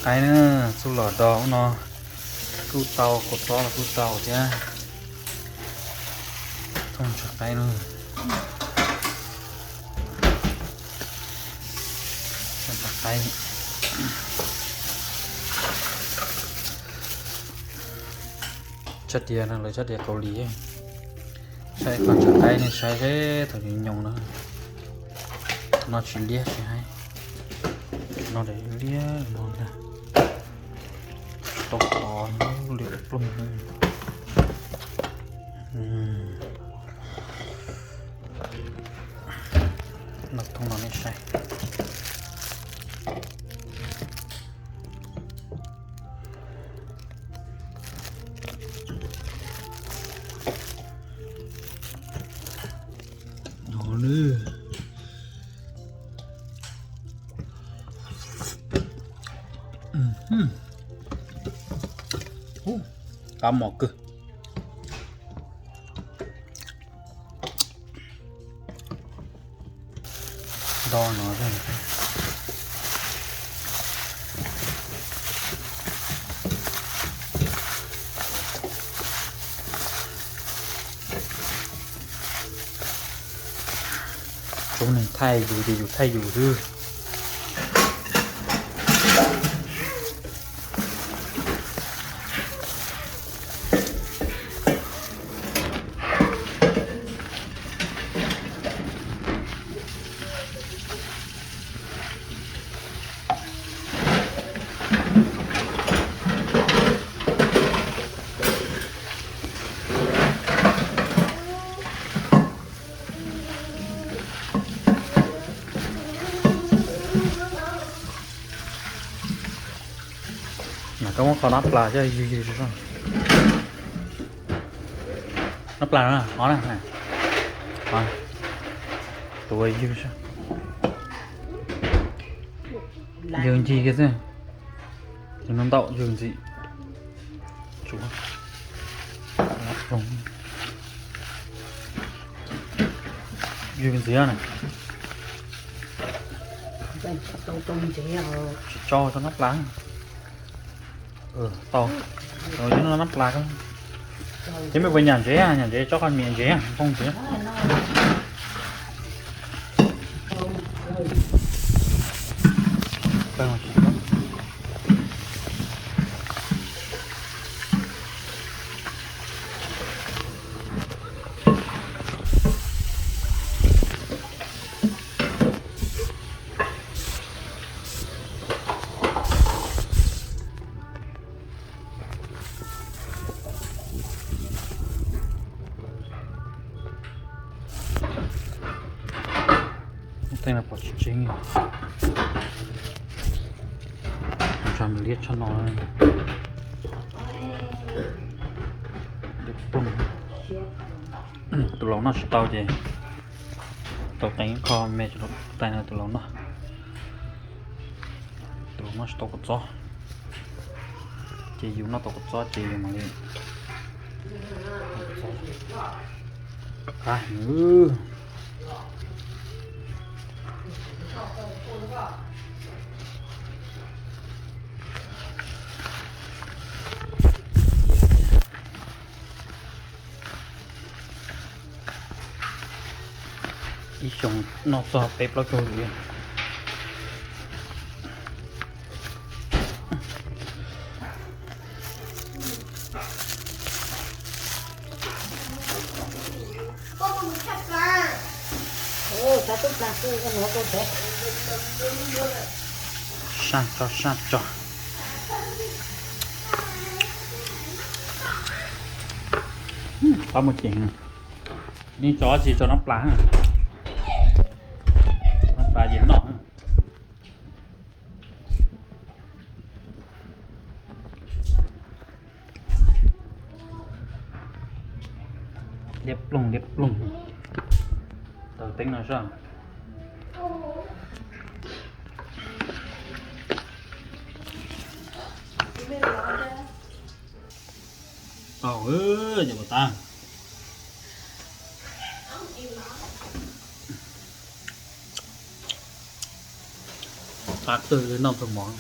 Qaib na, txuj lom do ub no kuj tau, kua txob los kuj tau thiab. Thooj ntsa qaib no, ntsa qaib. Tshaj tias no lawv tshaj tias Kaus Lim, saib qhov ntsa qaib nej saib seb thaum nyoos nyoos na, no tsis liab tsis haib, no liab no ntag, tau qhov liab ploog. No thooj no nej saib. Qab mos kawg. Do no, tsob neeg thaij yus ces yus thaij yus xwb. Koj muab kho nab plas coj ywg ywg. Nab plas no, o na, tua ywg, ywg ncig kiag xwb, tus no ntau ywg ntxiv. Ywg ntxiv na. Tsis tso rau nab plas. Tau, nab plas. Ces mej puas nyam ntsev, nyam ntsev tso koj niam ntsev, nphooj ntsev. Tej no pom tsis tseeb, tso nws liab tshaj no. Tus laus noj tsis tau ces tau qee kho me rau tus laus noj. Tus laus noj tsis tau kua txob, ces yus noj tau kua txob ces yus mam li. Ib xyoo noj txog peb plaub caug lub. Saj tso, saj tso. Qab muaj ceem. Nej tso tsis tso nab plas, nab plas ces noj. Liab ploog liab ploog. Taws teeb no soj. Tau, cov pov tas. Qab kawg li noj tau mov.